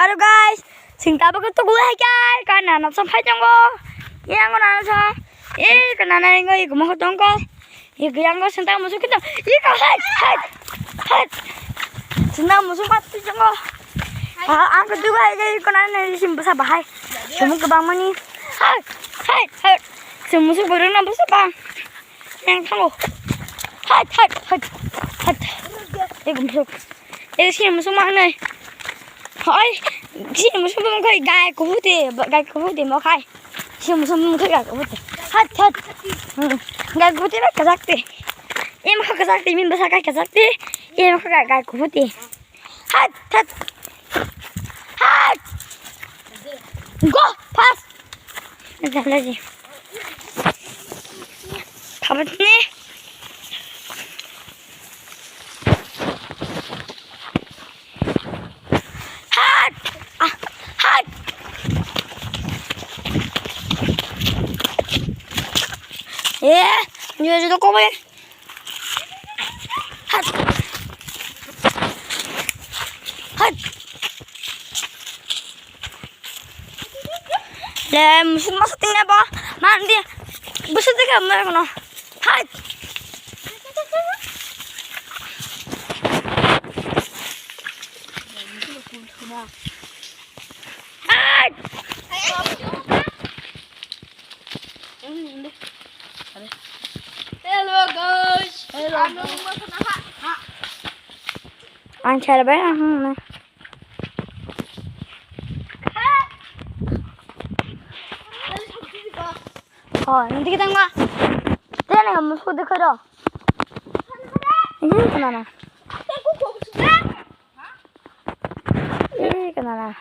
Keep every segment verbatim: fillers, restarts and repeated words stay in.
Hello guys, sing tabuk tu gua hai kai, ka nana sa phai tongo. Yang nana sa, eh, ka nana yang goi gumah tongo. Ye yang go sing tabuk musuk kita. Ye ka hai, hai, hai. Sing tabuk musuk mat tu tongo. Ah, ang ka tu gua hai kai, ka nana sim basa bahai. Sumuk kebang mani. Hai, hai, hai. Sumuk musuk burung na basa bang. Yang thango. Hai, hai, hai, hai. Eh, gumsuk. Eh, sini musuk mana? Hai, sini musuk mana kai gai kubu te, gai kubu te mau kai. Sini musuk mana kai gai kubu te. Hai, hai. Hmm. Gai kubu te ba kazak te. Eh, mau kazak te, min basa kai kazak te. Eh, mau kai gai kubu te. Hai, hai. Hai. Go, pass. Dah lagi. Kabat ni. Hat! Ah, hat! Eh, dia sudah kau boleh. Hat! Hat! Le, musun masuk tinggal apa? Mana dia? Busu tiga mana kono? Hai. Hai. Hello guys. Hello. Ang cari bayar, hmm. Oh, nanti kita nggak. Dia nih, kamu sudah kerja. Ini kenapa? Eh, kenapa?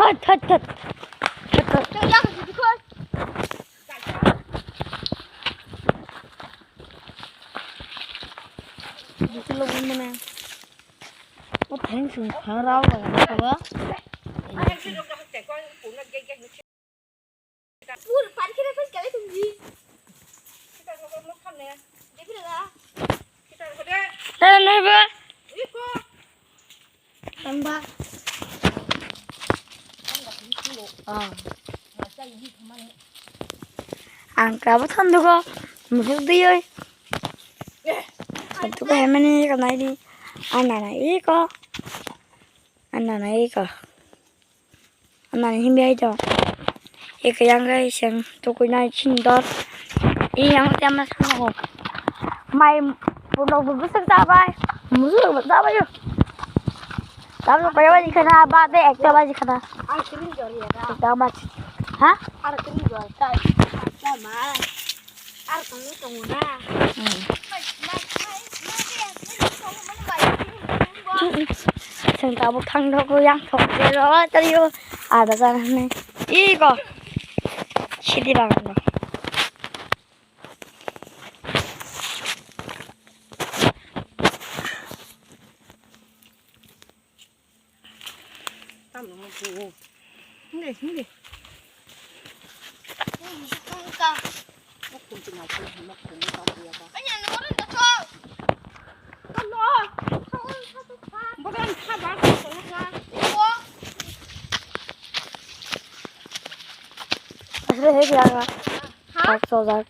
Hot, hot, hot. Hot, hot. Dito lang muna. O, thanks, yung harap, ano ka ba? Pur parkira pas kali tumji. Ano ba? Ano ba? Ah. Ang kabo thandugo, musuk diyoi. Thandugo hemani kanai di. Anana iko. Anana iko. Anani himbi hai to. Iko yang gai seng tukui nai chin dor. I yang tiam mas mo. Mai puno bu busuk sabai. Musuk sabai yo. Tam lo kaya baji khana ba de ekta baji khana. Ang kering jor ya da. Ekta baji. Ha? Ang kering jor ta. Ta ma. Ar tong tong na. Hmm. Seng tabuk thang thok yang thok je ro tari yo. Ada sana ne. Iko. Sidi bang. Hindi, hindi. Asli he kya ka? Ha? Sak so sak.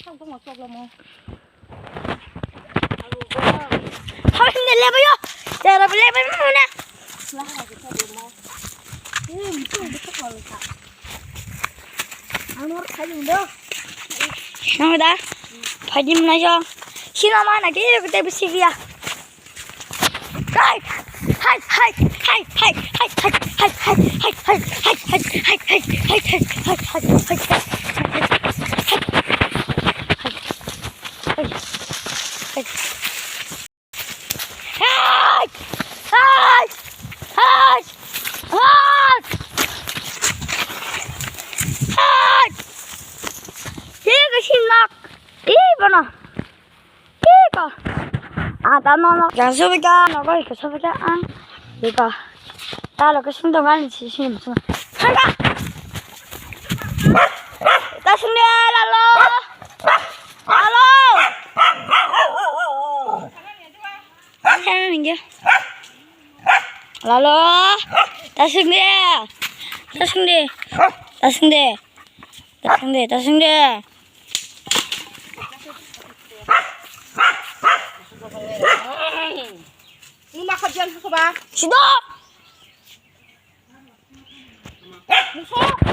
Sak so sak. Hoi, hindi, lebo yo. Tara, lebo yo muna. Ano da? Pwede mo na siya. Sino man, nagkikita ko tayo siya. Hai, hai, hai. Hai! Hai! Hai! Hai! Hai! Ih, ka sinak. Ih, bono. Ih, ka. Ah, ta no, no. Yang subi ka, no, ko, ka subi ka, ah. Ih, ka. Ta lo, ka sing dong, ah, si, si, si. Sangka. Ta sing de, lalo. Lalo. Lalo, ta swng de, ta swng de, ta swng de, ta swng de, ta swng de. Numa khajian susuba. Sido. Muso.